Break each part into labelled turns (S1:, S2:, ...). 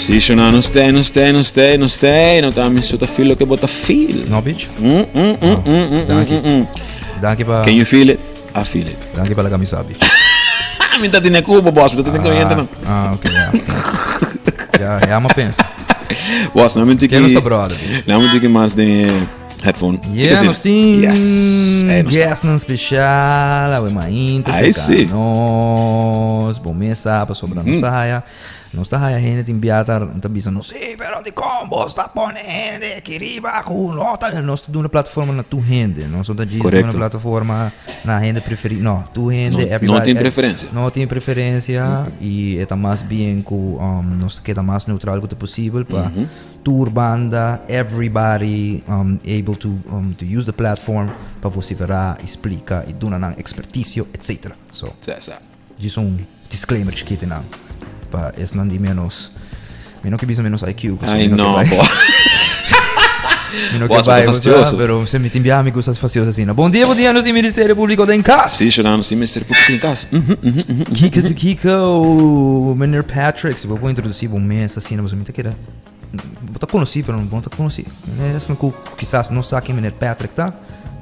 S1: Si, shona, nos tei, nos tei, nos tei, nos tei. No ta mi so ta feel loke bo ta feel.
S2: No, bitch.
S1: Mm,
S2: Danki. Danki pa...
S1: Can you feel it? I feel it.
S2: Danki pa laga mi sa, bitch.
S1: Mi ta tene cubo, boss. Mi ta tene corriente, no.
S2: Ah, ok, ja. Ja, ja, ma pensa.
S1: Boss, nou moet ik...
S2: Ken nos ta brother, bitch?
S1: Nou moet ik mas den headphone.
S2: Yeah, nos tin
S1: Yes. Hey, nos ta.
S2: guestnan special, awe mainta
S1: Ai,
S2: cerca
S1: sí.
S2: nos. Bo mes sa pasobra nos ta haya, nos ta haya hende tin bia ta ta bisa nos, sí, pero dikon bos ta pone hende aki riba ku no ta. Nos ta duna plataforma na tur hende, nos no ta djis duna
S1: Correcto.
S2: plataforma na hende preferi, no, tur hende,
S1: No, no
S2: everybody,
S1: tin preferencia.
S2: No tin preferencia y e ta mas bien ku nos ta keda mas neutral ku ta posibel pa Tur banda, everybody able to to use the platform pa vociferá y splica y duna nan experticio etc. So,
S1: Sa, sa.
S2: djis un disclaimer chikito nan pa esnan di menos, mi no ke bisa menos IQ, pasobra
S1: Ay
S2: mi no ke
S1: no,
S2: bai.
S1: bo.
S2: Mi no
S1: Bo
S2: ke
S1: ta
S2: bai, bo sa,
S1: fastioso.
S2: pero se mi tin biaha mi gusta fastioso asina. Bon dia, bon dia, nos tin Ministerio Publico den kas.
S1: Sí, Shona, nos tin Ministerio Publico den kas. Mhm.
S2: Kiko ta kiko, Meneer Patrick, si bo por introduci bo mes asina, pasobra mi ta keda Bo ta conoci pero bo no ta conoci. Esnan cu kisas no sa ken meneer Patrick ta,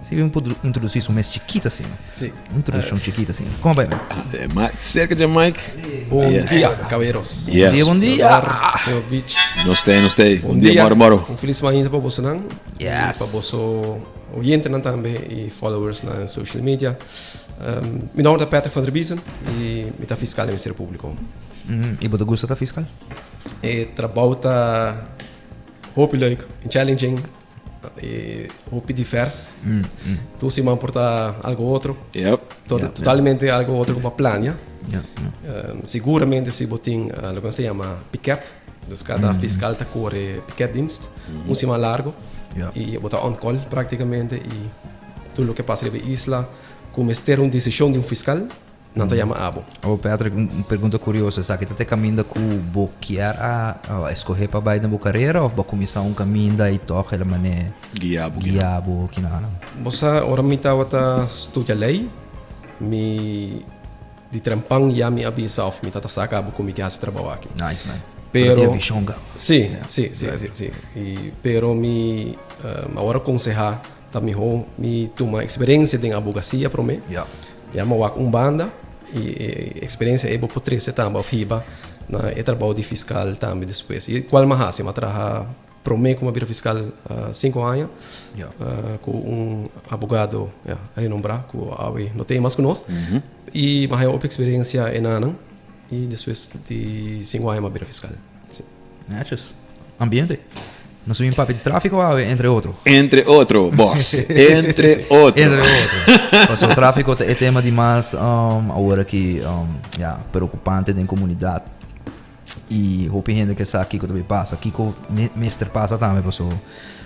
S2: si bo por introduci su mes chikito asina.
S3: Si.
S2: Introduccion chikito asina. Como bai?
S1: Ma cerca dje Mike.
S3: Bon
S1: Yes.
S3: dia, caballeros.
S1: Yes.
S2: Bon dia, bon dia.
S3: Señor Beach.
S1: Nos tei, nos tei. Bon dia, moro, moro.
S3: Un feliz mañana pa bosonan.
S2: Yes.
S3: Y pa boso oyentenan tambe y followers na social media. Mi nomber ta Patrick van der Biezen y mi ta fiscal den Ministerio Publico.
S2: Y bo ta gusta ta fiscal?
S3: E trabou ta hopi leuk en challenging e hopi divers. Tur siman por ta algo otro.
S1: Yep.
S3: Totalmente algo otro ku bo a plania.
S2: Ja, ja.
S3: Siguramente si bo tin loke se yama piket, dus kada fiskal ta kore piketdienst un siman largo i bo ta on call praktikamente i tur loke pasa riba e isla ku mester un desishon di un fiskal. Nan ta yama abo.
S2: Oh Patrick, un pregunta curioso, esaki ta te caminda cu bo kier a escoge pa bay den bo carera of bo a cuminsa un caminda y toch el a mane
S1: Guia bo kina.
S2: guia bo kinanan?
S3: Bo sa ora mi tabata studia ley, mi di trempan ya mi a bisa of mi tata sa cabo cu mi ke haci trabao aki.
S2: Nice man.
S3: Pero
S2: Bo tin vision caba.
S3: Si, si, si, si, si. Y pero mi awor a conseha Ta miho mi tuma experiencia den abogacia prome.
S2: Ja.
S3: Ya mi a wak un banda y e experiencia ey bo por trece tambe of hiba na e trabou di fiscal tambe despues. Y cual mi a haci? Mi a traha prome cu mi a bira fiscal cinco aña.
S2: Ja.
S3: Cu un abogado, ja, renombra cu awe no tin mas cu nos. Y mi a haya hopi experiencia enanan y despues di cinco aña mi a bira fiscal. Si.
S2: Netjes. Ambiente. Nos bin papia di tráfiko awe, entre otro.
S1: Entre otro, boss. Entre otro.
S2: Entre otro. Paso tráfiko ta e tema di mas um, awor aki um, ja, preocupante den comunidad. Y hopi hende ke sa kiko ta bay pasa. Kiko me, mester pasa tambe paso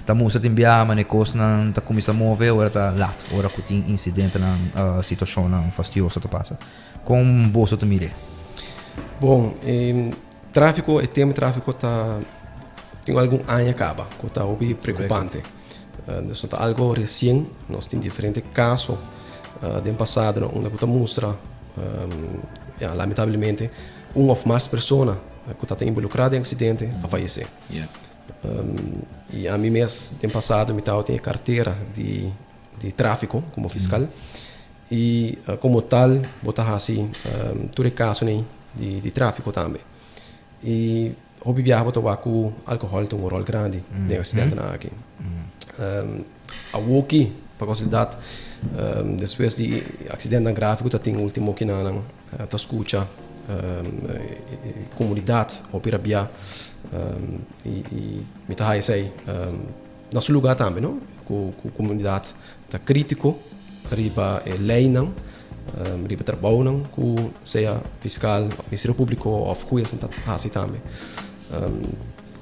S2: ta mustra tin biaha mane kosnan ta kuminsa move ora ta lat, ora ku tin incidentenan, uh, situacionnan fastioso ta pasa. Kon boso ta mir'é?
S3: Bon, eh, Tráfiko, e tema tráfiko ta tin algun aña kaba ku ta hopi preokupante. Dus no ta algo resien, nos tin diferente kaso den pasado na unda ku ta mustra ya lamentablemente un òf mas persona ku ta ta involukrá den aksidente a fayesé. I ami mes den pasado mi tabatin e kartera di di tráfiko komo fiskal i komo tal bo ta hasi tur e kasonan di tráfiko tambe. I hopi biaha bo ta wak ku alkohòl ta un ròl grandi den aksidentenan aki. Awoki pa kasualidat despues di aksidentenan grave ku ta tin ultimo kinanan ta skucha komunidat hopi rabiá i mi ta haya esei Na su lugar tambe no, cu comunidad ta critico riba e leynan, riba e trabounan cu sea fiscal, Ministerio Publico of huesnan ta haci tambe.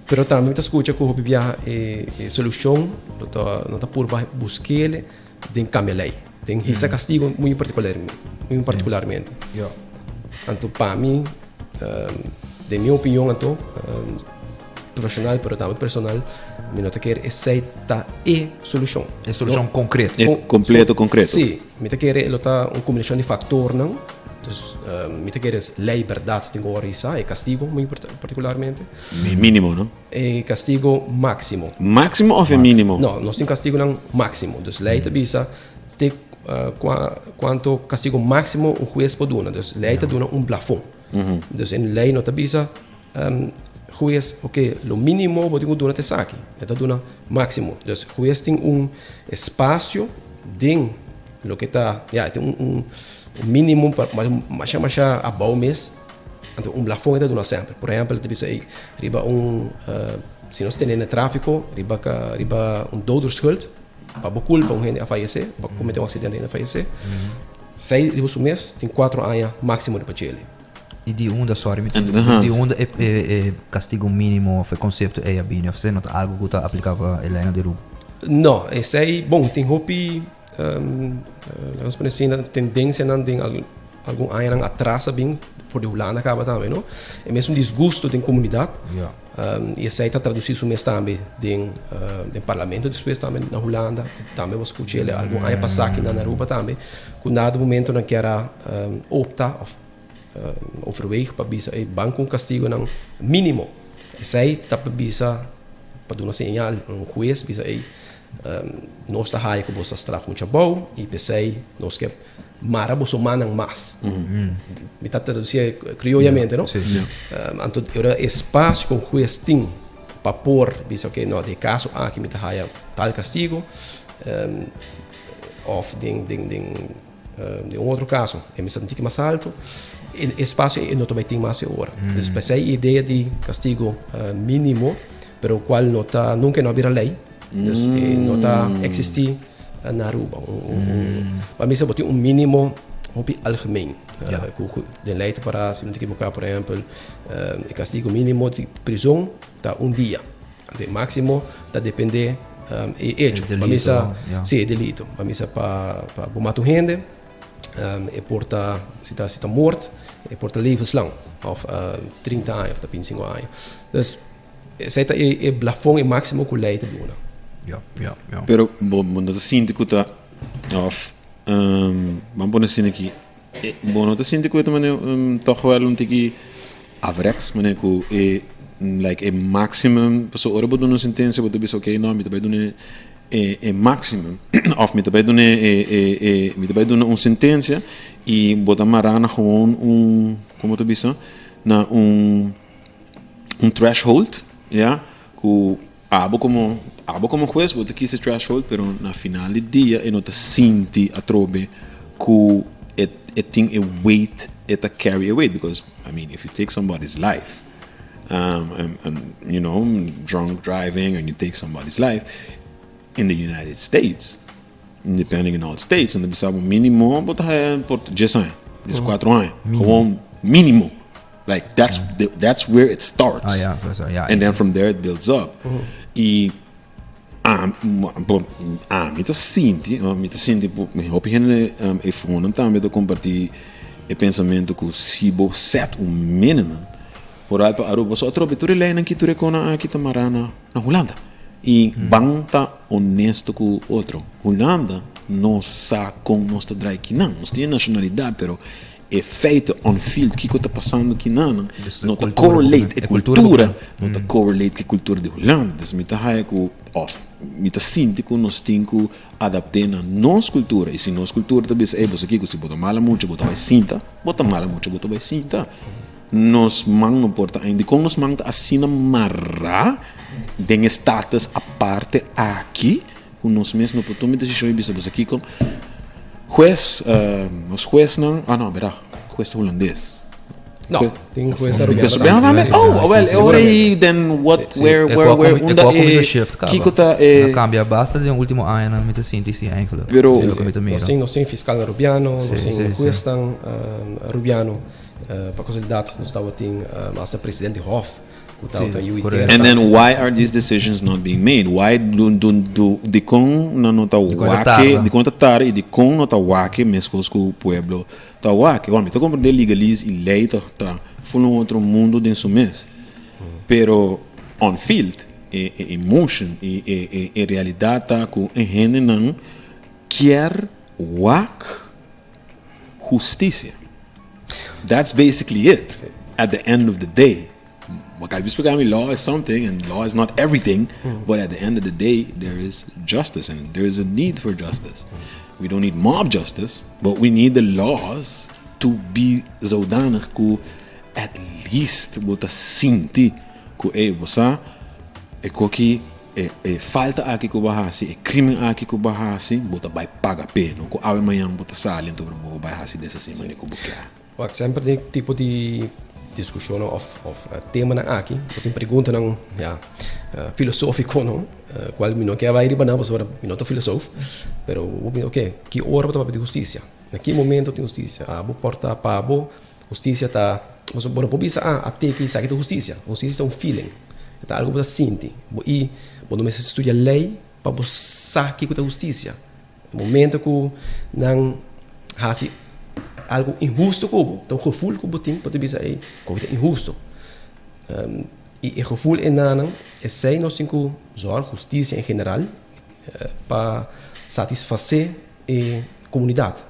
S3: Pero tambe mi ta scucha cu hopi biaha e solucion lo ta, no ta purba busquele den cambia ley, den hisa castigo muy particularmente. Anto pa mi, den mi opinion anto, Profesional pero tambe personal, mi no ta kere esei ta e solucion.
S2: E solucion concreto.
S1: E completo concreto.
S3: Sí, mi ta kere lo ta un combinacion di factornan. Dus mi ta kere lei berdad tin ku wòrdu hisá, e kastigo muy partikularmente.
S1: E mínimo, no?
S3: E kastigo máksimo.
S1: Máksimo òf e mínimo?
S3: No, nos tin kastigonan máksimo. Dus lei ta bisa te kuantu kastigo máksimo un hues por duna. Dus lei ta duna un blafon. Dus e lei no ta bisa hues, oke, lo mínimo bo tin ku duna ta esaki. E ta duna máksimo. Dus hues tin un espasio den loke ta, ya, e tin un mínimo masha masha abou mes. Anto un blafon e ta duna semper. Por ehempel, e ta bisa ei riba un, si nos tene na tráfiko, riba riba un doderschuld, pa bo kulpa un hende a fayesé, bo a kometé un aksidente hende a fayesé, sei riba su mes tin kuatro aña máksimo riba djele.
S2: I di unda, sorry, mi di unda e e kastigo mínimo òf e konsepto ei a bini? Òf esei no ta algu ku ta apliká pa e leinan di Aruba?
S3: No, esei, bon, tin hopi, laga nos pone asina, tendensianan den algun añanan atras a bin for di Hulanda kaba tambe, no? E mesun disgusto den komunidat. I esei ta tradusí su mes tambe den den parlamento despues tambe na Hulanda. Tambe bo skucha el algun aña pasá aki na Aruba tambe ku na dado momento nan kier a opta òf overweeg pa bisa e ban ku un kastigonan mínimo. Esei ta pa bisa pa duna señal un hues bisa ei nos ta haya ku bo ta straf mucha abou i p'esei nos ke mara boso mannan mas. Mi ta traduci criollamente, no?
S2: Sí.
S3: Anto ora e espacio cu un juez tin pa por bisa, ok, no, den e caso aki mi ta haya tal castigo, of den, den, den, den un otro caso e mester ta un tiki mas alto, e espacio ei no ta bay tin mas e ora. Dus p'esei e idea di castigo minimo, pero cual no ta, nunca no a bira ley, Dus e no ta existi na Aruba. Pa mi sa bo tin un minimo hopi algemeen. Ku den ley ta para, si no ta ekivoká, por ehempel, e kastigo minimo di prizon ta un dia. Anto e máksimo ta depende e hecho.
S2: E
S3: Pa mi sa,
S2: delito, ya.
S3: si, e delito. Pa mi sa pa bo mata un hende, e por ta, si ta si ta moord, e por ta levenslang òf 30 aña òf ta 25 aña. Dus Esei ta e blafon, e máksimo ku lei ta duna.
S2: Ja, ja, ja.
S1: Pero bo no ta sinti ku ta òf ban pone asina aki bo no ta sinti ku e ta manera tòg wèl un tiki averèks manera ku e like e máksimum pasobra ora bo duna un sentensia bo ta bisa oke no mi ta bai duna e e máksimum òf mi ta bai duna e e e mi ta bai duna un sentensia i bo ta mará na gewoon un komo ta bisa na un un threshold ya ku abo komo abo komo hues bo ta kisa e threshold pero na final di dia e no ta sinti atrobe ku e e tin e weight e ta carry e weight because I mean if you take somebody's life um and you know drunk driving and you take somebody's life in the United States depending in all states nan ta bisa bo minimo bo ta haya por dies aña dies kuatro aña gewoon minimo. Like that's the, that's where it starts.
S2: Ah, ja, pues, ja.
S1: And then from there it builds up. I a, bo, ami ta sinti, mi ta sinti, mi hopi hende um, e fonan tambe ta comparti e pensamento ku si bo set un minimum, vooral pa Aruba, so atrobe tur e leinan ki tur e kona aki ta mará na, na Hulanda. I ban ta honesto ku otro. Hulanda no sa kon nos ta drai kinan. Nos tin e nacionalidad, pero E feite on field kiko ta pasando kinanan no ta correlate e cultura no ta correlate ku e cultura di Hulanda. Dus mi ta haya ku of mi ta sinti ku nos tin ku adapte na nos cultura y si nos cultura ta bisa ey bo sa kiko si bo ta mala mucha bo ta bay sinta bo ta mala mucha bo ta bay sinta. Nos man no por ta ainda dikon nos man ta asina mara den e status aparte aki Ku nos mes no por tuma e desishon i bisa bo sa kiko, hues, nos huesnan, ah no, bera, hues ta hulandes.
S3: No, tin hues arubiano
S1: Hues arubiano tambe? Oh, awel, e ora ei, then what, where, where, where, unda e, kiko ta e.
S2: A kambia basta den ultimo añanan mi ta sinti si eigenlijk.
S1: Pero,
S2: Si, loke mi ta mira.
S3: Nos tin, nos tin fiskal arubiano, nos tin huesnan arubiano, pa kasualidat nos tabatin hasta president di hof.
S1: And then why are these decisions not being made? Why do, do, do, dikon nan no ta wak, dikon ta tarda i dikon no ta wak meskos ku pueblo ta wak? Bueno, mi ta komprende legalese i lei ta, ta ful un otro mundo den su mes. Pero on field, e, e emotion, e, e, e, e realidat ta ku e hendenan kier wak hustisia. That's basically it. At the end of the day. Look, I just law is something and law is not everything, but at the end of the day, there is justice and there is a need for justice. We don't need mob justice, but we need the laws to be zodanig ku at least bo ta sinti ku e bo sa e koki e, e falta aki ku bo a hasi, e krimen aki ku bo a hasi, bo ta bai paga p'e, no ku awe mañan bo ta sali anto bo bai hasi des asina manera ku bo kier.
S3: Wak, semper den tipo di diskushonnan òf òf temanan aki, bo tin preguntanan, ya, filosófiko, no? Kual mi no ke a bai riba nan pasobra mi no ta filosoof, pero bo bin, oke, ki ora bo ta papia di hustisia? Na ki momento tin hustisia? Abo por ta pa bo hustisia ta, pasobra bo no por bisa, ah, a teki esaki ta hustisia. Hustisia ta un feeling, e ta algu bo ta sinti. Bo i bo no mester studia lei pa bo sa kiko ta hustisia. E momento ku nan hasi algu inhusto ku bo, ta un gevoel ku bo tin pa ta bisa ey, koki ta inhusto. I e gevoel enanan, esei nos tin ku zòrg, hustisia en general, pa satisfasé e komunidat.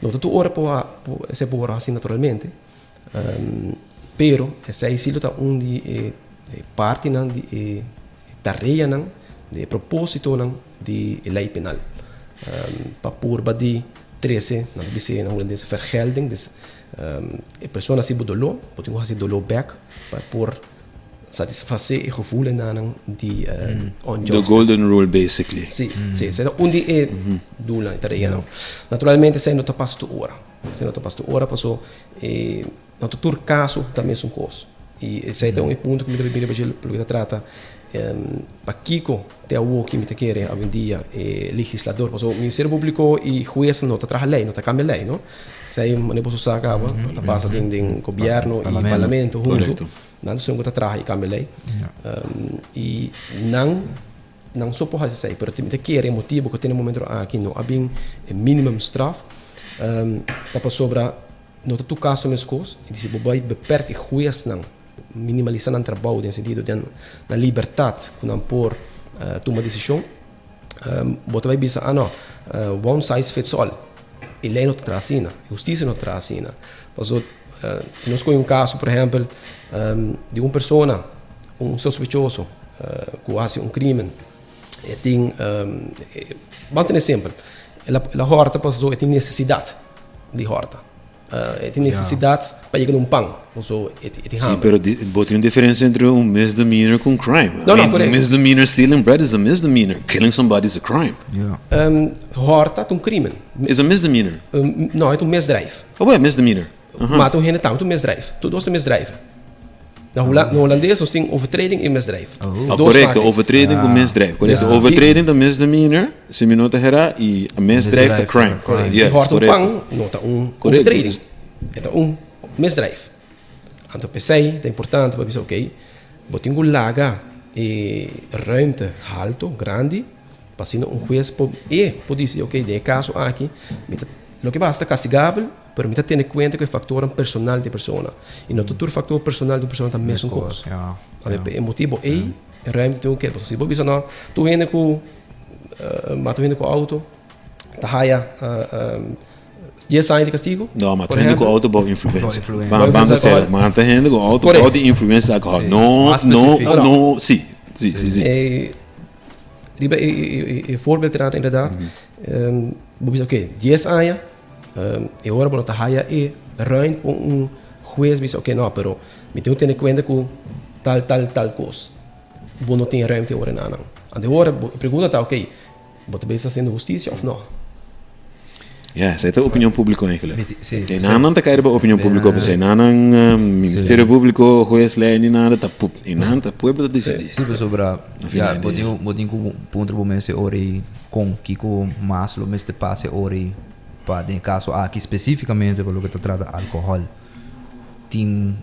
S3: No ta tur ora por esei por wòrdu hasi naturalmente, pero esei si lo ta un di e partinan di e tareanan, di e propósitonan di e lei penal. Pa purba di trese, nan ta bisa na hulandes vergelding, dus e persona hasi bo doló, bo tin ku hasi doló bèk pa por satisfasé e gevoelennan di onjustice.
S1: The golden rule basically.
S3: Si, si, esei ta un di e doelnan, e tareanan. Naturalmente esei no ta pasa tur ora, esei no ta pasa tur ora paso e No ta tur kaso ta mesun kos. I esei ta un e punto ku mi ta bira pa dje loke ta trata pakiko te awoki mi ta kere awendia e legislador pasobra Ministerio Públiko i huesnan no ta traha lei, no ta kambia lei no. Esei manera boso sa kaba ta pasa den den gobièrnu i parlamento huntu. Nan ta esun ku ta traha i kambia lei. I nan nan so por hasi esei pero mi ta kere e motibu ku te na e momento aki no a bin e minimum straf ta pasobra No ta tur kaso meskos, i si bo bai beperk e huesnan, minimalisa nan trabou den sentido den nan libertat ku nan por tuma desishon, bo ta bai bisa, ah no, one size fits all. E lei no ta traha asina, e hustisia no ta traha asina. Pasobra si nos kohe un kaso, por ehèmpel, di un persona, un sospechoso ku a hasi un krimen, e tin, ban tene simpel, el a hòrta pasobra e tin nesesidat. Di horta. E tin necesidad pa yega na un pan. So, e tin
S1: hamber. Si, pero bo tin un diferencia entre un misdemeanor cu un crime.
S3: No, no, correcto.
S1: Misdemeanor, stealing bread is a misdemeanor. Killing somebody is a crime.
S3: Horta ta un crimen.
S1: Is a misdemeanor.
S3: No, e ta un misdrijf.
S1: Oh, well, misdemeanor.
S3: Mata un hende tambe ta un misdrijf. Tur dos ta misdrijf. Na Holandes nos tin overtreding i misdrijf.
S1: Oh. Korekto, overtreding ku misdrijf. Korekto, overtreding ta misdemeanor, si mi no ta hera, i misdrijf ta crime.
S3: Korekto. Yes, korekto. Hòrta un pan no ta un overtreding, e ta un misdrijf. Anto p'esei ta importante pa bisa, oké, bo tin ku laga e ruimte halto, grandi, pa asina un hues por e por disi, oké, den e kaso aki mi ta, loke pasa ta kastigabel, Pero mi ta tene kuenta ku e faktornan personal di e persona. I no ta tur faktor personal di un persona ta mesun kos. Anto e motibu ei, e ruimte tin ku keda. Pasobra si bo bisa no, tur hende ku mata un hende ku outo ta haya dies aña di kastigu.
S1: No, mata un hende ku outo bou influensia. Ban ta sera, mata hende ku outo bou di influensia di alkohòl. No, no, no, si, si, si, si.
S3: Riba e voorbeeld inderdaad, bo bisa oke, dies aña. E ora bo no ta haya e ruimte pa un hues bisa oke no pero mi tin ku tene kuenta ku tal tal tal kos. Bo no tin e ruimte e ora nan. Anto e ora e pregunta ta oke bo ta bisa hasiendo hustisia òf no?
S1: Ya, esei ta opinion públiko eigenlijk. E nan nan ta kai riba opinion públiko pasobra e nan nan Ministerio Públiko, hues, lei ni nada ta e nan ta pueblo ta disidí.
S2: Sí, pasobra ya bo tin bo tin ku puntra bo mes e ora ei kon kiko mas lo mester pasa e ora ei pa den e kaso aki spesífikamente pa loke ta trata alkohòl tin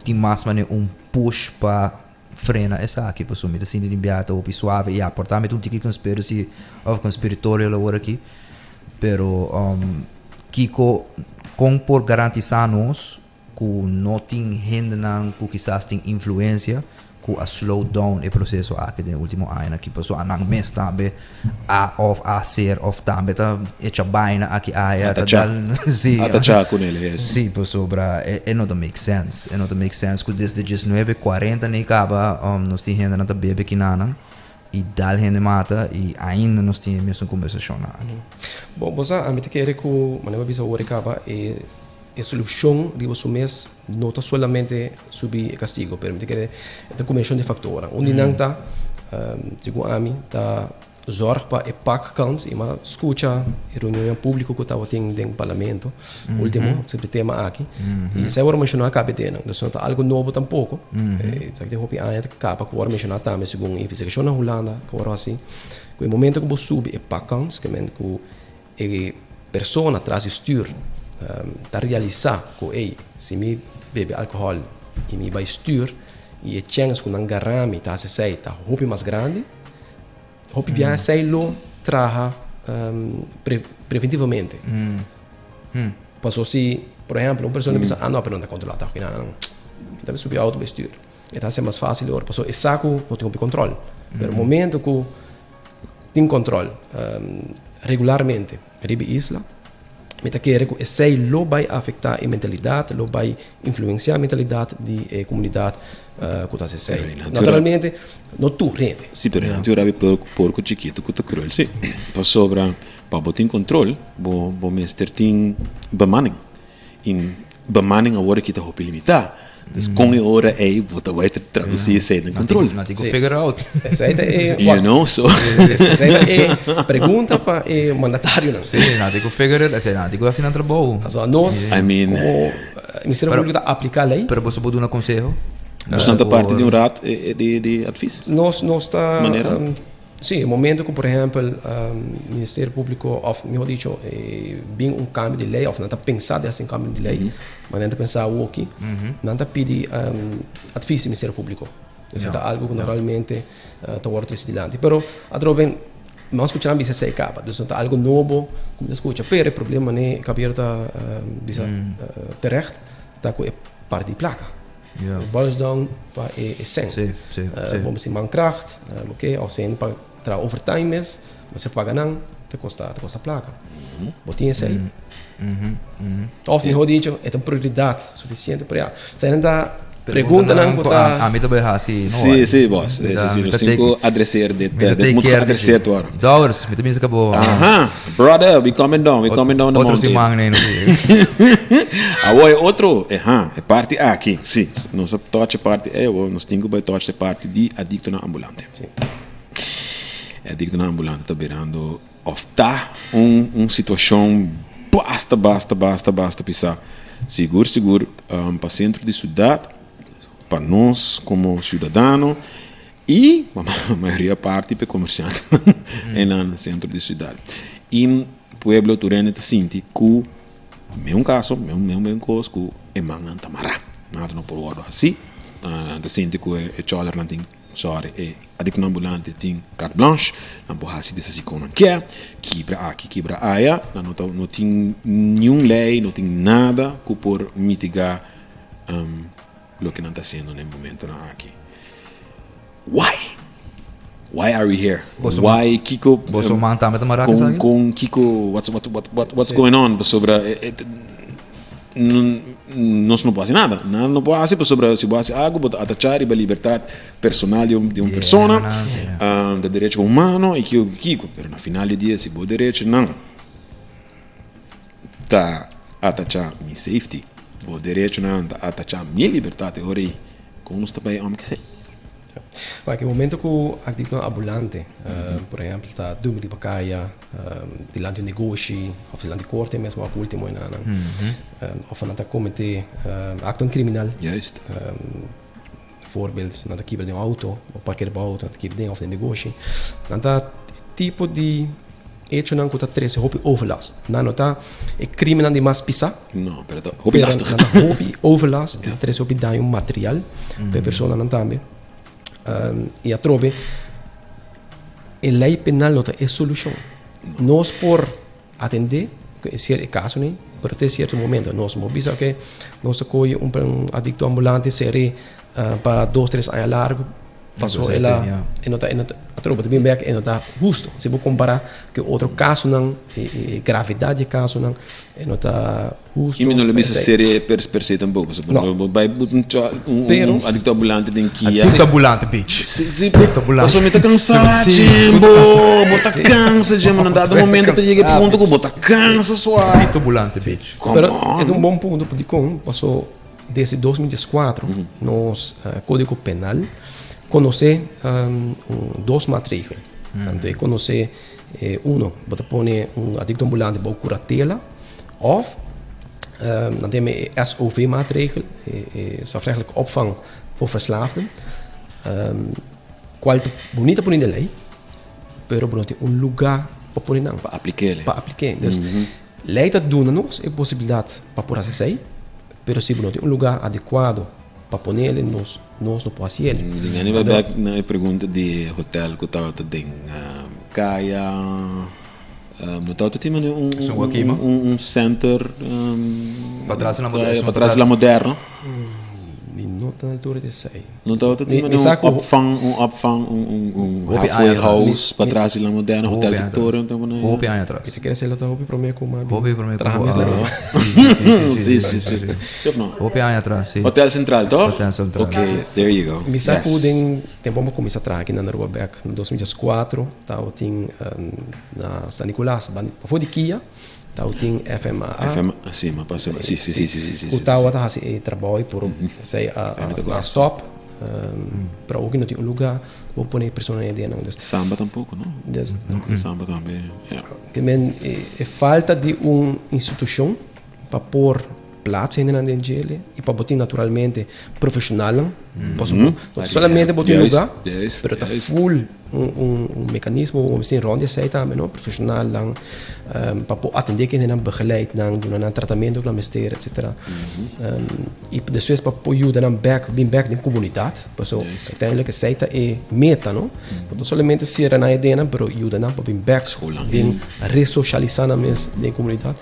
S2: tin mas manera un push pa frena esaki pasobra mi ta sinti di biaha ta hopi suave ya por ta mi ta un tiki conspiracy of conspiratorio awor aki pero kiko kon por garantisa nos ku no tin hendenan ku kisas tin influensia. ku a slow down e proseso aki den e ultimo añanan aki pasobra nan mes tambe a of a ser of tambe ta echa baina aki aya ta
S1: Atacha.
S2: dal si
S1: Atacha ku nel, yes.
S2: Si pasobra e e no ta make sense e no ta make sense ku desde diesnuebe kuarenta nei kaba nos tin hendenan ta bebe kinanan i dal hende mata i ainda nos tin e mesun kombersashonnan aki.
S3: Bon bo sa ami ta kere ku manera bo a bisa ora e kaba e E solucion riba su mes no ta solamente subi e castigo, pero mi ta kere e ta un combinacion di factornan. Un di nan ta, segun ami, ta zorg pa e pak kans, i m'a scucha e reunionnan publico cu tabatin den parlamento ultimo sobre e tema aki, i esei a worde menciona caba e denan. Dus no ta algo nobo tampoco, esaki tin hopi aña ta caba cu worde menciona tambe segun investigacion na Hulanda cu worde haci, cu e momento cu bo subi e pak kans, ke men cu E persona tras di stuur ta realisá ku ey, si mi bebe alkohòl i mi bai stuur i e chèns ku nan gará mi ta hasi esei ta hopi mas grandi, hopi biaha esei lo traha preventivamente. Paso si, por ehèmpel, un persona bisa, ah no, pero nan ta kontrolá tòg, mi ta subi outo bai stuur. E ta hasi mas fásil ora, paso e sa ku no tin hopi kòntròl. Pero momento ku tin kòntròl regularmente riba e isla, mi ta kere ku esei lo bai afektá e mentalidat, lo bai influensiá e mentalidat di e komunidat ku ta hasi esei. Naturalmente, no tur hende.
S1: Sí, pero nan tin ora por porko chikitu ku ta kruel, sí. Pasobra pa bo tin kontrol, bo bo mester tin bemanning. I bemanning awor aki ta hopi limitá. Dus kon e ora ei bo ta bai tradusí esei den kontrol?
S2: Nan tin ku figure out.
S3: Esei ta e
S1: You know, so.
S3: Esei ta e pregunta pa e mandatarionan.
S2: Sí, nan tin ku figure it, esei nan tin ku hasi nan trabou.
S3: Pasobra nos
S1: I mean,
S3: komo Ministerio Públiko ta apliká lei.
S2: Pero boso por duna konseho?
S1: Boso nan ta parti di un raad di advies?
S3: Nos nos ta.
S1: Manera?
S3: Sí, e momento ku por ehèmpel Ministerio Públiko òf mihó dicho bin un kambio di lei òf nan ta pensa di hasi un kambio di lei, ma nan ta pensa awoki, nan ta pidi advis di Ministerio Públiko. Esei ta algu ku normalmente ta wòrdu trese dilanti. Pero atrobe mi a skucha nan bisa esei kaba, dus no ta algu nobo ku mi ta skucha. Pero e problema manera Javier ta bisa terecht ta ku e parti di plaka.
S2: Ja.
S3: Boils down pa e, e cent.
S2: Sí, sí, sí.
S3: Bo mester mankracht, oké, of zijn pa traha overtime mes, bo mester paga nan, ta kosta, ta kosta plaka. Bo tin esei. Of mihó dicho, e ta un prioridat sufisiente, pero ya, esei nan ta preguntanan ku ta.
S2: Ami ta bai hasi, no
S1: Sí,
S2: worry.
S1: sí, boss.
S2: Mi
S1: Sí,
S2: ta-
S1: sí,
S2: mi
S1: nos
S2: ta
S1: tin
S2: take-
S1: ku adreseer dit,
S2: mi ta
S1: dit
S2: take
S1: moet
S2: care di
S1: geadresseerd
S2: shit.
S1: worden.
S2: Dowers, mi ta bisa ka bo.
S1: Aha, brother, we coming down, we coming down the
S2: Otro
S1: mountain.
S2: siman nee no.
S1: Awor e otro, aha, e parti aki, si, nos a touch e parti ei, awor nos tin ku bai touch e parti di adiktonan ambulante.
S3: Si.
S1: E adiktonan ambulante ta birando òf ta un un situashon basta, basta, basta, basta pisá. Sigur, sigur, pa sentro di siudat, pa nos komo siudadano i pa mayoria parti pa e komersiantenan einan na sentro di siudat. I pueblo tur hende ta sinti ku meun kaso, meun meun kos ku e mannan ta mará. Nada no por wòrdu hasí. Nan ta sinti ku e chòlernan tin, sòri, e adiktonan ambulante tin carte blanche, nan por hasi desasí kon nan kier, kibra aki, kibra aya. Nan no ta no tin niun lei, no tin nada ku por mitigá loke nan ta hasiendo na e momentonan aki. Why? Why are we here?
S2: Boso
S1: Why kiko
S2: Boso man tambe ta mará
S1: con
S2: esaki?
S1: con kiko what's what what what what's going on pasobra e, e, nos no por hasi nada. Nada no por hasi pasobra si bo hasi algo bo ta atachá riba libertad personal di un di un
S2: Yeah,
S1: persona,
S2: na, yeah.
S1: de derecho humano y kiko kiko. Pero na final di dia si bo derechonan ta atachá mi safety, bo derechonan ta atachá mi libertad, e ora ei kon nos ta bai om kesei?
S3: Wak, e momento ku artíkulonan ambulante, por ehèmpel ta dumi riba kaya, dilanti un negoshi òf dilanti korte mes wak último enanan, òf nan ta kometé aktonan kriminal.
S1: Juist.
S3: Voorbeeld, nan ta kibra den un auto, of parker bo auto, nan ta kibra den of den negoshi. Nan ta tipo di echonan ku ta trese hopi overlast. Nan no ta e krimennan di mas pisá.
S1: No, pero ta hopi lastig.
S3: Nan ta hopi overlast, nan ta trese hopi daño material pa e personanan tambe. I atrobe e lei penal no ta e solushon. Nos por atendé ku e sierto kasonan ei, pero te sierto momento. Nos no por bisa ke nos ta kohe un adikto ambulante ser'é. Pa dos tres aña largo paso el a e no ta e no ta atrobe ta bin bek e no ta husto si bo compara cu otro casonan e gravedad di e casonan e no ta husto.
S1: Y mi no lo bisa serie per per se tampoco so no bo bay but un un adicto ambulante den kia.
S2: Adicto ambulante bitch.
S1: Si si paso mi ta cansa djembo bo ta cansa djembo na dado momento ta yega e punto cu bo ta cansa sua.
S2: Adicto ambulante bitch.
S3: Pero e ta un bon punto dicon paso Desde 2014 nos Código Penal conoce dos maatregel. Anto e conoce uno, bo ta pone un adicto ambulante bou curatela of nan ta yama e SOV maatregel, e strafrechtelijke opvang voor verslaafden, cual ta bunita pone den ley, pero bo no tin un luga pa pone nan.
S1: Pa aplik'é.
S3: Pa aplik'é. Dus ley ta duna nos e posibilidad pa por haci esey. Pero si bo no tin un lugá adekuado pa ponele, nos nos no por hasiel.
S1: Di ngani bai bek na e pregunta di e hotel ku tabata den kaya. No tabata tin manera un un center
S2: Patras la moderno.
S1: Patras la moderno.
S3: Mi no ta na altura di esei.
S1: No tabata tin manera un opvang, un opvang, un halfway house patras di la moderno, Hotel Victoria un tempo na.
S2: Hopi aña atras.
S3: Mi ta kere esei lo ta hopi prome ku mi
S2: Hopi prome ku
S3: traha mes na Aruba.
S2: Si, si, si, si, si.
S1: Toch no?
S2: Hopi aña atras, si.
S1: Hotel Central, toch?
S2: Hotel Central.
S1: Ok, there you go.
S3: Mi sa ku den tempo mi a kuminsá traha aki na Aruba bek na 2004 tabatin na San Nicolas, pafó di Kia. Tabatin FMAA.
S1: FMA, si, m'a pasa. Si, si, si, si, si, si.
S3: Ku tabata hasi e trabou por esei a stop. Pero awor ku no tin un lugá ku bo pone e personanan ei den.
S1: Samba tampoko, no? Samba tambe, ya.
S3: Te men e falta di un institushon pa por plaats hendenan den djele i pa bo tin naturalmente profeshonalnan. Pasobra no solamente bo tin lugá, pero ta full. Un mekanismo ku bo mester rònt di esei tambe no, profeshonalnan pa por atendé kendenan, begeleid nan, duna nan tratamentu ku nan mester etsetera. I despues pa por yuda nan bèk, bin bèk den komunidat, pasobra uiteindelijk esei ta e meta no, no solamente sera nan e dennan pero yuda nan pa bin bèk den resosialisá nan mes den komunidat.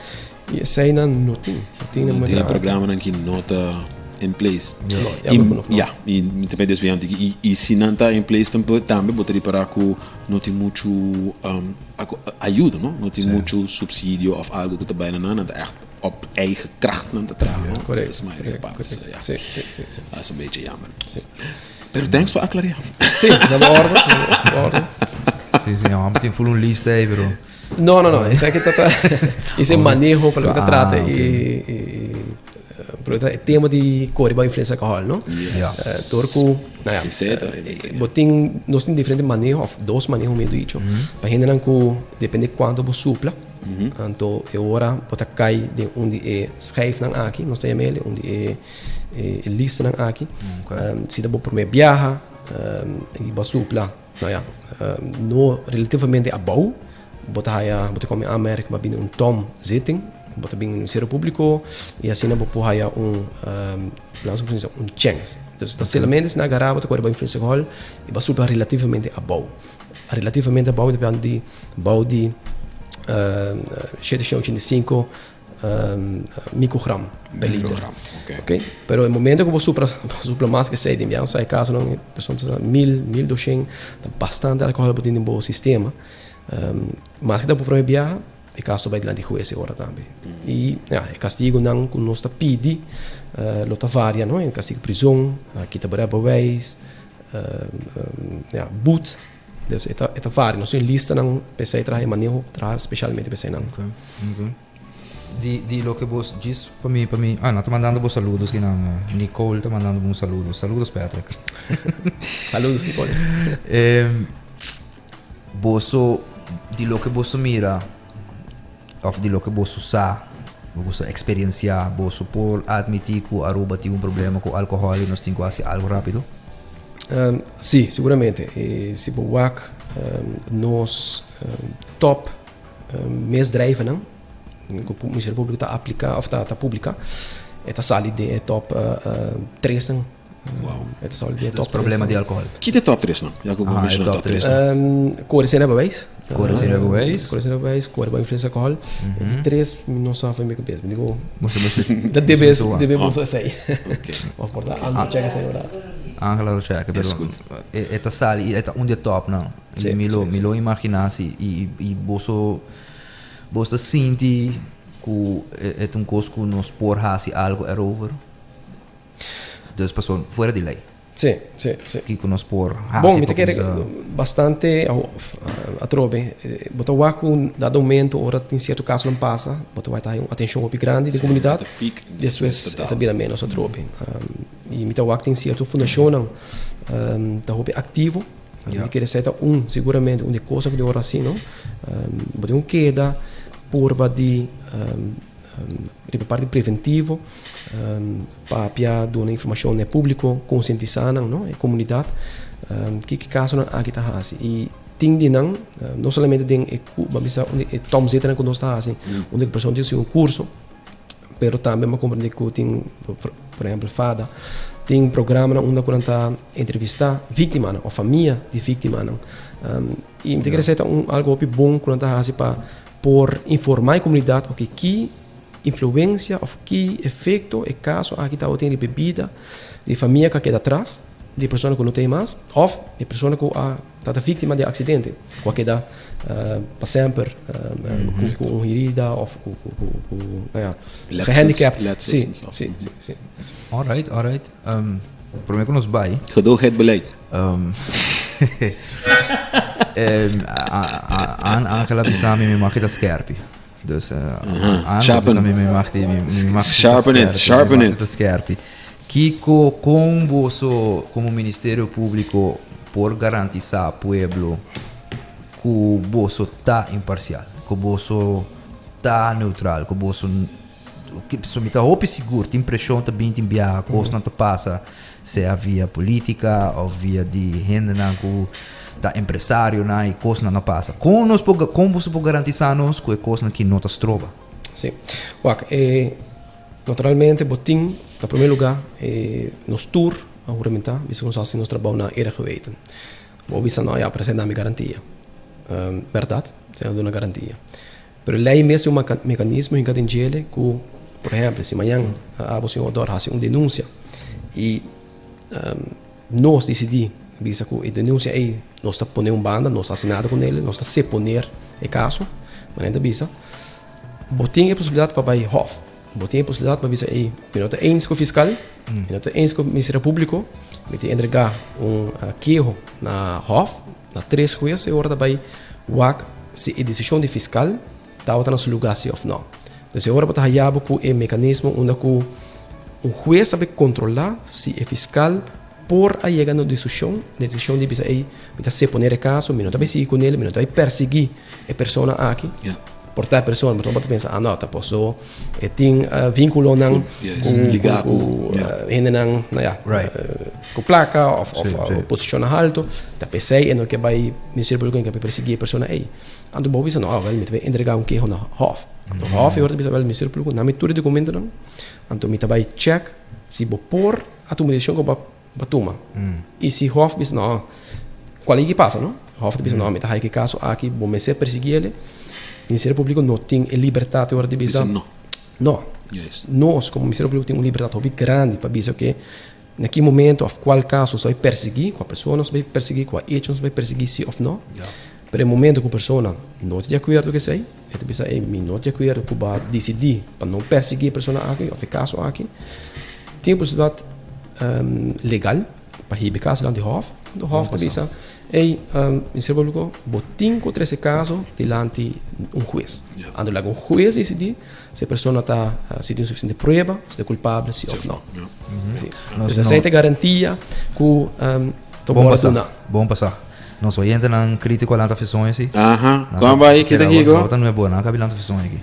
S3: I eseinan no tin.
S1: No tin no tin programanan ki no ta in place.
S3: No, jammer genoeg no.
S1: Ja, i mi ta desviá un tiki. I, i si nan ta in place tambe, tambe bo ta ripará ku no tin muchu um, ayuda, no? No tin muchu subsidio of algo ku ta bai na nan, nan ta echt op eigen kracht nan ta traha, no?
S3: Correct.
S1: Dat is mayoria
S3: parti, so
S1: ja.
S3: Sí, sí, sí, sí.
S1: Dat is een beetje jammer.
S3: Sí.
S1: Pero thanks pa aclarear.
S3: Sí, na bo orde, na bo orde.
S2: Sí, sí, mi tin full un lista ei, pero...
S3: No, no, no. Esaki ta ta ese maneho pa loke ta trata e e pero ta e tema di kore bao influencia alcohol, no?
S1: Yes.
S3: Door ku, nou ja, bo tin nos tin diferente maneho of dos maneho mihor dicho. Pa hendenan ku depende kuantu bo supla, anto e ora bo ta kai den un di e schijfnan aki, nos ta yama el, un di e e listanan aki. Si ta bo prome biaha i bo a supla. Nou ja, no relativamente abou. Bo ta haya, bo ta come aanmerking pa bini un tom zitting. Bo ta bini Ministerio Publico y asina bo por haya un, laat ons zeggen, un chance. Dus ta solamente si nan agarra bo ta kore bo influencia alcohol y bo a supla relativamente abou. Relativamente abou mi ta papia di bou di 785 microgram per liter.
S1: Microgram, ok.
S3: Ok, pero e momento ku bo supra, bo supla mas ke esei, den sa e kasonan e persona ta mil, mil doshen, ta bastante alkohòl bo tin den bo sistema. Mas ke ta bo prome biaha, e kaso ta bai dilanti hues e ora tambe. I ya, e kastigunan ku nos ta pidi lo ta varia, no? E kastigu prizon, kita bo rijbewijs, ya, boet. Dus e ta, e ta varia. Nos tin listanan p'esei traha e maneho traha specialmente p'eseinan.
S2: Ok, ok. Di, di loke bos djis pa mi, pa mi, ah, nan ta mandando bo saludos kinan, Nicole ta mandando bo un saludo. Saludos Patrick.
S3: Saludos Nicole.
S2: Eh, boso, di loke boso mira, of di loke boso sa, boso experiencia, boso por admiti cu Aruba tin un problema cu alcohol y nos tin cu haci algo rapido?
S3: Sí, seguramente. E si bo wak nos top misdrijvennan ku Ministerio Públiko ta apliká òf ta publiká, e ta sali den e top tresnan.
S1: Wow.
S3: E ta sali den
S2: Dus
S3: top
S2: problema
S3: 3.
S2: di alcohol.
S1: Ki ta e top 3 nan? Ya ku bo
S2: Aha, e
S1: menshona
S2: top
S1: top 3
S2: tres.
S1: nan.
S3: Kore sin rijbewijs.
S2: Kore sin rijbewijs.
S3: Kore sin rijbewijs, kore bou influensia di alcohol. E di 3 mi no sa for mi kabes. Mi digo,
S2: Boso mester
S3: dat debe
S2: mester wak.
S3: debe boso esei.
S1: Oké.
S3: Of por ta Angela check esei ora.
S2: Angela lo check, pero
S1: Is goed.
S2: e e ta sali, e ta un di e top nan.
S3: Sí,
S2: Mi lo
S3: sí,
S2: mi
S3: sí.
S2: lo imagina si i i boso boso ta sinti ku e e ta un kos ku nos por hasi algo erover. Dus pasobra fuera di ley.
S3: Sí, sí, sí.
S2: Kiko nos por hasi
S3: Bon, mi
S2: pa
S3: ta kere
S2: kuminsá?
S3: bastante atrobe. Bo ta wak ku un dado momento ora tin sierto kasonan pasa, bo ta wak ta hay un atenshon hopi grandi den komunidat, despues e ta bira menos atrobe. I mi ta wak tin sierto fundashonnan ta hopi aktivo. Mi ta kere esei ta un, siguramente un di e kosnan ku tin ora hasi, no? Bo tin un keda purba di Riba parti preventivo, papia duna informashon na e públiko, konsientisá nan, no, e komunidat, kiko e kasonan aki ta hasi. I tin di nan, no solamente den e ku, bo a bisa e tòmzetenan ku nos ta hasi, unda ku persona tin sigui un kurso, pero tambe bo a komprendé ku tin, por ehèmpel fada, tin programanan unda ku nan ta entrevistá víktimanan òf famia di víktimanan. I mi ta kere esei ta un algu hopi bon ku nan ta hasi pa Por informá e komunidat oke ki influensia òf ki efekto e kaso aki tabatin riba e bida di e famia ku a keda atras, di e persona ku no ta ei mas òf di e persona ku a tabata víktima di e aksidente ku a keda pa semper ku un herida òf ku nou ja, gehandicapt.
S1: Letsels
S3: Si,
S1: en so.
S3: si, si, si.
S2: Alright, alright. Promé ku nos bai.
S1: Gedoogheidbeleid.
S2: Angela bisa mi mi mag ta skerpi. Dus Angela
S1: Sharpen.
S2: bisa mi mi mag mi mi mag
S1: Sharpen it, sharpen it.
S2: Ta skerpi. Kiko kon boso komo Ministerio Públiko por garantisá pueblo ku boso ta imparsial, ku boso ta neutral, ku boso So mi ta hopi sigur tin preshon ta bin tin biaha kosnan ta pasa sea via politica of via di hendenan ku ta empresarionan i kosnan a pasa. Kon nos por kon boso por garantisa nos ku e kosnan ki no ta stroba?
S3: Si. Wak, e naturalmente bo tin na primer luga e nos tur a huramentá bisa ku nos hasi nos trabou na era geweten. Bo bisa no ya pero esei na mi garantia. Bèrdat, esei no duna garantia. Pero lei mes tin un mekanismo hinka den djele ku, por ehèmpel, si mañan abo señor Odor hasi un denunsia i nos disidí bisa ku e denunsia ei nos ta pone un banda, nos ta hasi nada ku nel, nos ta seponer e kaso, manera ta bisa, bo tin e posibilidat pa bai hòf, bo tin e posibilidat pa bisa ei mi no ta eens ku fiskal, mi no ta eens ku Ministerio Públiko, mi ta entregá un keho na hòf. Na tres hues e ora ta bai wak si e desishon di fiskal tabata na su lugá si òf nò. Entonces e ora bo ta haya bo ku e mekanismo unda ku un hues ta bai kontrolá si e fiskal por a yega na un desishon, desishon di bisa ey mi ta seponer e kaso, mi no ta bai sigui kunel, mi no ta bai persiguí e persona aki. Por ta e persona, bo ta pensa, ah no, ta paso e tin vinculonan cu hendenan, nou ja, cu placa of posicionnan halto, ta pesey e no ke bay Ministerio Publico no ke bay persegui e persona ey. Anto bo bisa, no, wel, mi ta bay entrega un keho na Hof. Anto Hof e ora ta bisa, wel, Ministerio Publico, na mi tur e documentonan, anto mi ta bay check si bo por a tuma e decision cu bo a Pa tuma. I si Hof bisa no, cual ki pasa no? Hof ta bisa no, mi ta haiki caso aki, bo mester persegui ele. Ministerio Publico no tin e libertad e ora di bisa.
S1: Bisa no.
S3: No.
S1: Juist.
S3: Nos como Ministerio Publico tin un libertad hopi grandi pa bisa oke, na ki momento of cual caso nos ta bay persegui, cua persona nos ta bay persegui, cua hecho nos ta bay persegui si of no. Pero e momento cu persona no ta di acuerdo cu esey, e ta bisa ey mi no ta di acuerdo cu bo a dicidi pa no persegui e persona aki of e caso aki, tin e posibilidad legal pa hiba e caso dilanti hof. Anto hof ta bisa ey Ministerio Publico bo tin cu trece e caso dilanti un hues. Anto laga un hues dicidi si e persona ta si tin suficiente prueba, si ta culpable si of no. Dus esey ta e garantia cu ta worde duna.
S2: Bon pasa. Nos oyentenan krítiko a lanta feson esi.
S1: Aha, kon bai? Kita kiko?
S2: Nan ta nuevo, nan kabi lanta feson aki.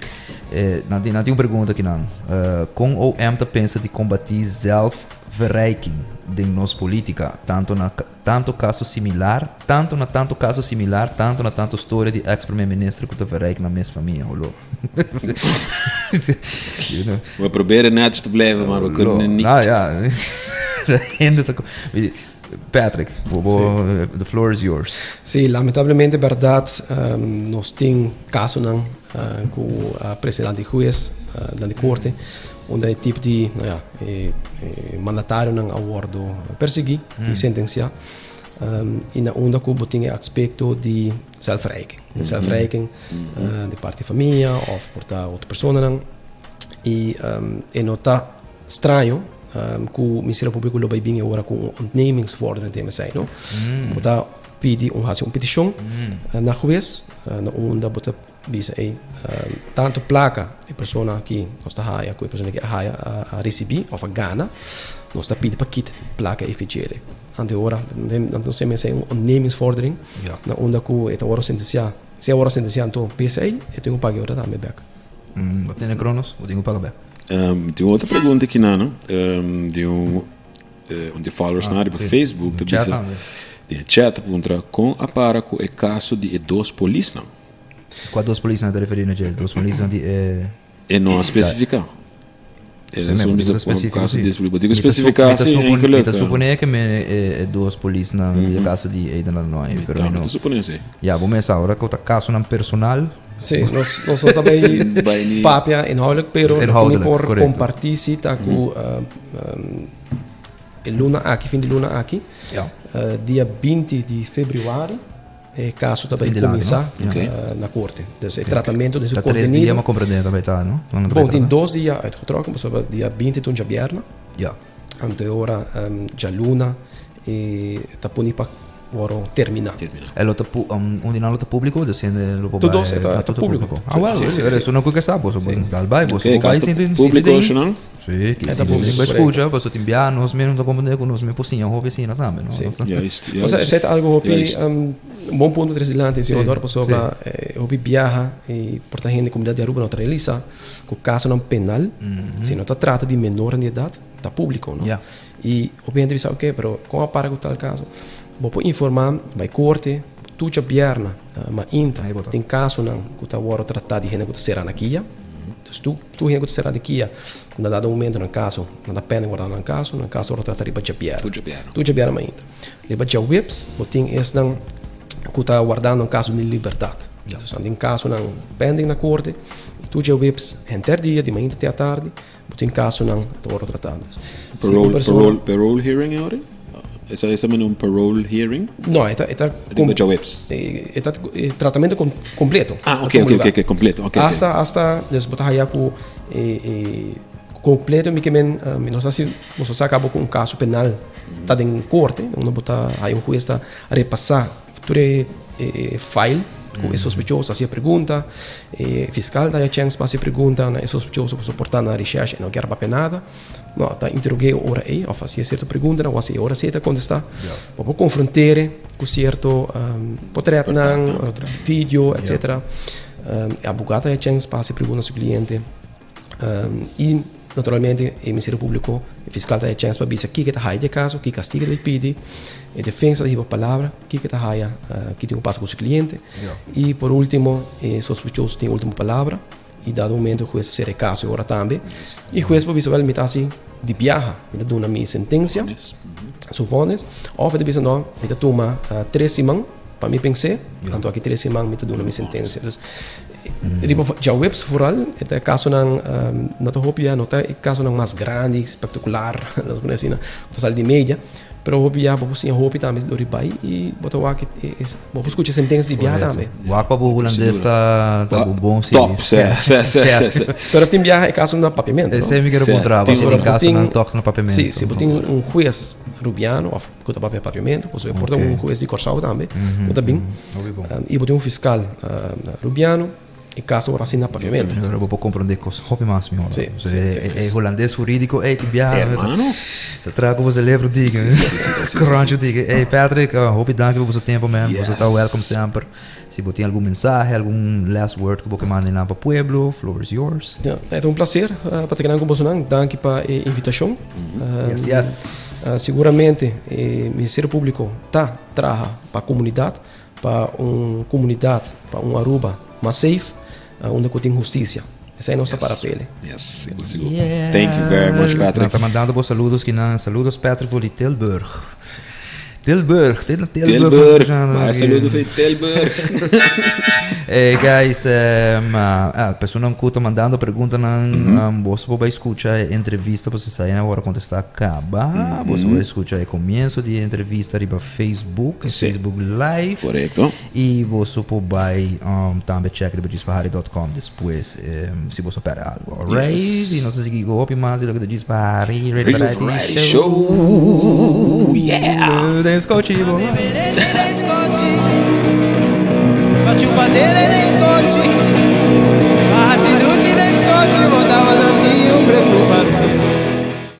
S2: Eh, nan tin, nan tin un pregunta akinan. Eh, kon OM ta pensa di kombatí zelfverrijking den nos polítika, tanto na tanto kaso similar, tanto na tanto kaso similar, tanto na tanto storia di ex primer minister ku ta verrijk nan mes famia, holo. You know.
S1: We proberen netjes te blijven, maar we kunnen niet.
S2: Nou ja. Hende ta Patrick, bo, bo, the floor is yours.
S3: Sí, lamentablemente berdad nos tin casonan cu a presenta di huez, di corte, unda e tipo di, nou ja, e mandatarionan a wordo persegui y sentencia. Y na unda cu bo tin e aspecto di zelfverrijking. Zelfverrijking di parti famia of por ta otro personanan. Y e no ta straño cu Ministerio Publico lo bay bin e ora cu un ontnemingsvordering den esey, no? Bo ta pidi un haci un peticion na huez na unda bo ta bisa ey tanto placa e persona aki nos ta haya cu e persona aki a haya a ricibi of a gana nos ta pidi pa kita placa ey fidjele. Anto e ora nan ta seme esey un ontnemingsvordering na unda cu e ta worde sentencia. Si e worde sentencia anto p'esey e tin cu paga e ora tambe bek.
S2: Bo tene Cronos? Bo tin cu paga bek?
S1: Tin un otro pregunta aki nan di un un di followers nan riba Facebook ta bisa den e chat ta puntra con a para cu e caso di e dos polisnan.
S2: Cua dos polisnan ta referi na dje? Dos polisnan di e.
S1: E no a specifica.
S2: E no a specifica si.
S1: Bo tin cu specifica si eigenlijk.
S2: Mi ta supone cu e dos polisnan di e caso di Eden Lanoy.
S1: Mi tambe ta supone si.
S2: Ya bo mes sa ora cu ta casonan personal.
S3: Si, nos no ta bay papia inhoudelijk pero lo cu mi por comparti si ta cu e luna aki, fin di luna aki, dia 20 di februari e caso ta bay cuminsa na corte. Dus e tratamento di su
S2: contenido. Ta tres dia mi comprende ta bay ta, no?
S3: Bon, tin dos dia uitgetrokken, pasobra dia 20 ta un djabierna. Anto e ora djaluna e ta poni pa wòrdu terminá.
S2: E lo ta un di nan lo ta públiko? Dus hende lo por
S3: bai. Tur dos e ta públiko.
S2: Ah wèl, eso no ku ke sa boso por dal bai boso por bai sinti den.
S1: Públiko esnan?
S2: Sí, ki si den bai skucha paso tin bia nos mes no ta komprendé ku nos mes por siña hopi asina tambe no.
S3: Sí.
S1: Juist,
S3: juist. Osea esei ta algu hopi un bon punto trese dilanti señor Dor pasobra hopi biaha i por ta hende komunidat di Aruba no ta realisa ku kasonan penal si no ta trata di menornan di edat ta públiko no. I hopi hende bisa oke pero kon a para ku tal kaso? Bo por informá bai korte tur djabièrna mainta tin kasonan ku ta wòrdu tratá di hende ku ta será na kia. Dus tur tur hende ku ta será di kia ku na dado momento nan kaso nan ta pène guardá nan kaso, nan kaso wòrdu tratá riba djabièrna. Tur djabièrna mainta. Riba djaweps bo tin esnan ku ta wardando nan kaso di libertat. Dus nan tin kasonan pending na korte i tur djaweps henter dia di mainta te atardi. Bo tin kasonan ta wòrdu tratá.
S1: Parole, parole, parole hearing e ora? Esa esa mene un parole hearing?
S3: No, e ta e ta
S1: Riba djaweps.
S3: E ta e tratamentu kompleto.
S1: Ah, oké, oké, oké, oké, kompleto. Oké,
S3: Hasta hasta dus bo ta haya ku e e kompleto mi ke men mi no sa si boso sa kaba ku un kaso penal ta den korte unda bo ta haya un hues ta repasá Tur e file ku e sospechoso hasi e pregunta, e fiskal ta haya chèns pa hasi pregunta na e sospechoso ku soportá na reshèrshe e no kier papia nada. No, ta interog'é e ora ei òf hasi e sierto preguntanan òf hasi e ora si e ta kontestá. Bo por konfronter'e ku sierto potrètnan, video, etsetera. E abogado ta haya chèns pa hasi pregunta na su kliente. I naturalmente e Ministerio Públiko, e fiskal ta haya chèns pa bisa kiko e ta haya di e kaso, ki kastigo e ta pidi, e defensa ta hiba palabra, kiko e ta haya, ki tin ku pasa ku su kliente. I por último e sospechoso tin último palabra i dado momento hues ta sera e kaso e ora tambe. I hues por bisa wèl mi ta hasi di biaha, mi ta duna mi sentensia, su vònis, òf e ta bisa nò mi ta tuma tres siman pa mi pens'é, anto aki tres siman mi ta duna mi sentensia. Riba djaweps vooral e ta kasonan no ta hopi ya no ta e kasonan mas grandi spektakular nos pone asina ku ta sali di media pero hopi ya bo por siña hopi tambe dor di bai i bo ta wak bo por skucha sentensia di biaha tambe.
S2: Wak pa bo hulandes ta ta bo bon si.
S1: Top sè sè sè sè sè.
S3: Pero tin biaha e kasonan na papiamentu no.
S2: Esei mi kere puntra bo si tin kasonan tòg na papiamentu.
S3: Si si bo tin un hues rubiano òf Ku ta papia papiamentu, pasobra e por ta un hues di Kòrsou tambe ku ta bin. I bo tin un fiskal rubiano, e kaso ora hasi na papiamentu.
S2: Ora bo por komprondé kos hopi mas mihó. Sí, sí, sí. E hulandes hurídiko ei tin biaha.
S1: Hermano.
S2: Ta traha ku bo selebro diki. Kronchi diki. Ey Patrick, hopi danki pa boso tempu man. Boso ta welkom semper. Si bo tin algun mensahe, algun last word ku bo ke manda einan pa pueblo, floor is yours.
S3: Ja, e ta un placer pa ta kinan ku bosonan. Danki pa e invitashon.
S2: Yes, yes.
S3: Siguramente e Ministerio Públiko ta traha pa komunidat, pa un komunidat, pa un Aruba mas safe, unda ku tin hustisia. Esei nos ta para pele.
S1: Yes, sigur, sigur. Thank you very much, Patrick.
S2: Nan ta mandando bo saludos kinan. Saludos Patrick for di Tilburg. Tilburg, Til
S1: Tilburg. Tilburg. Bai saludo for Tilburg.
S2: Hey guys, um, ah, personan ku ta mandando preguntanan, mm -hmm. um, boso por bai skucha e entrevista, boso sa ahora kontestá kaba. Mm -hmm. Boso por skucha e comienzo di entrevista riba Facebook, sí. Facebook Live.
S1: Correcto.
S2: I boso por bai um, tambe check riba djispahari.com despues um, si boso perde algo. Alright?
S1: Yes.
S2: I nos ta sigui ku hopi mas di loke ta Djis Pahari Radio
S1: Radio
S2: Variety
S1: Variety
S2: Show.
S1: Show. Yeah.
S2: Den skochi bo.
S4: Den skochi.